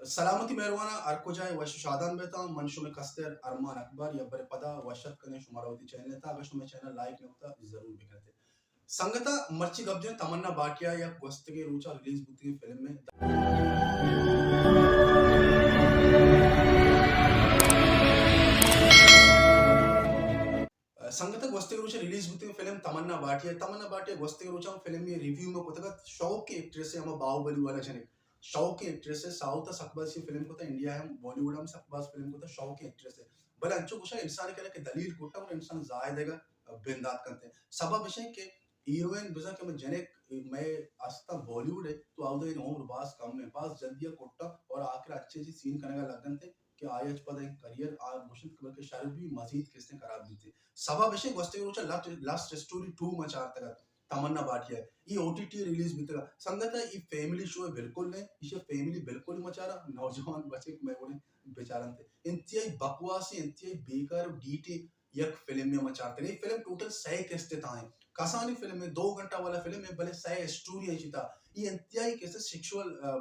سلامتی مہرواناں، ہر کجا ئے وش و شادان بیتاں۔ من شمئے کستر ارمان اکبر، یک برے پدا وش اتک کنیں شمارا وتی چینل ءِ تہا۔ اگاں شمئے چینل لائک نہ کتا، ضرور بکنت۔ سنگتاں، مرچی گپ جنیں تمنا بھاٹیا یک گوستگیں روچا ریلیز بوتگیں فلم ءِ۔ سنگتاں، گوستگیں روچا ریلیز بوتگیں فلم تمنا بھاٹیا۔ تمنا بھاٹیا گوستگیں روچا ہم فلم ءِ ریویو ما کتگ ات۔ شوقیں ایکٹریس ءِ، ہما باہوبلی والا جنک، شوقیں ایکٹریس ءِ، ساؤتھ ءَ سک باز فلم کتا، انڈیا ءَ ہم، بالی ووڈ ءَ ہم سک باز فلم کتا، شوقیں ایکٹریس ءِ۔ بلے انچو گوشاں انسان کرا کہ دلیل کٹا گڑا انسان زاہ دیگا بندات کنت۔ سبب اش انت کہ ہیروئن بزاں کہ ہمے جنک مئے استاں بالی ووڈ ءَ، تو اودا عمر باز کم انت، باز جلدی ءَ کٹاں اور آخر ءَ اچھے اچھے سین کنگا لگنت کہ آئی ءَ پدا کریئر آ گوشنت کہ بلکہ شر بی مزید کستیں خراب بیت۔ سبب اش انت گوستگیں روچا لاسٹ، لاسٹ اسٹوری ٹو ما چارتگ ات تمنا بھاٹیا ءِ، اے او ٹی ٹی ریلیز بیتگ ات۔ سنگتاں، اے فیملی شو بالکل نہ انت، ایشی فیملی بالکل مچارا، نوجوان بچک مئے وڑیں بچارنت۔ انتہائی بکواسیں، انتہائی بیکار و ڈیٹیں یک فلمے ما چارتگ۔ اے فلم ٹوٹل سئے قسط ءِ تہا انت۔ کسانیں فلمے، دو گھنٹہ والا فلم انت، بلے سئے اسٹوری انت ایشی تہا۔ اے انتہائی کسے سیکشوئل، آ، آ،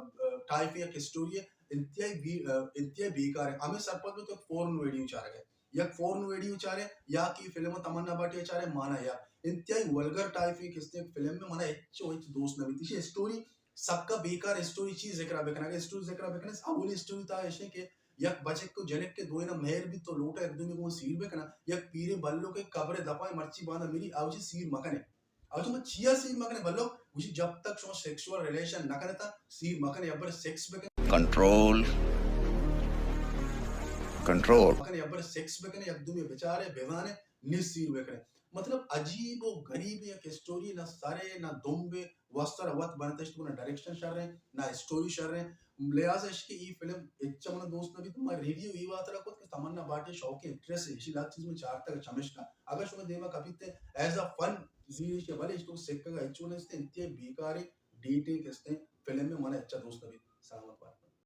ٹائپ یک اسٹوری انت، انتہائی بی-، آ، انتہائی بیکار انت۔ ہمے سرپد بو تو فورن ویڈیو چارگ ءَ۔ یک فورن ویڈیو چارے یا کہ فلم تمنا بھاٹیا چارے، مانا یک انتہائی ولگر ٹائپ یک قسط یک فلم انت، منا ہچ و ہچ دوست نہ بیت۔ ایشی اسٹوری سکا بیکار اسٹوری، چی ذکر بکناں؟ اگہ اسٹوری ذکر بکناں، اولی اسٹوری تہا اش انت کہ یک بچک و جنک کہ دوئیناں مہر بیت تو لوٹا یک دومی گوں سیر بکناں، یک پیریں بلوکے قبر ءِ دپا مرچی باندا مری، آ وتی سیر مکنے۔ آ تو من چیا سیر مکنے بلوک؟ گوشی جب تک شما سیکشوئل ریلیشن نہ کنتا، سیر مکنے، ابر سیکس بکنے۔ Control, control. مکنے، ابر سیکس بکنے، یک دومی بچارے، بزانے، نی سیر بکنے۔ مطلب عجیب و غریب یک اسٹوری، نہ سرے نہ دمبے، وستر وت بنتش تو نہ ڈائریکشن شر انت، نہ اسٹوری شر انت۔ لہذا اش کہ ای فلم اچ منا دوست نہ بیت، ما ریویو ای واترا کت کہ تمنا بھاٹیا شوقیں ایکٹریس انت، ایشی لہتے چیز من چارتگ چمشکا۔ اگر شما دیما کپیت ایز ا فن زیریش، بلے اش تو سکگا ہچو نیست، انتہائی بیکاریں ڈیٹیں قسطیں فلم انت، منا اچا دوست نہ بیت۔ سلامت بات۔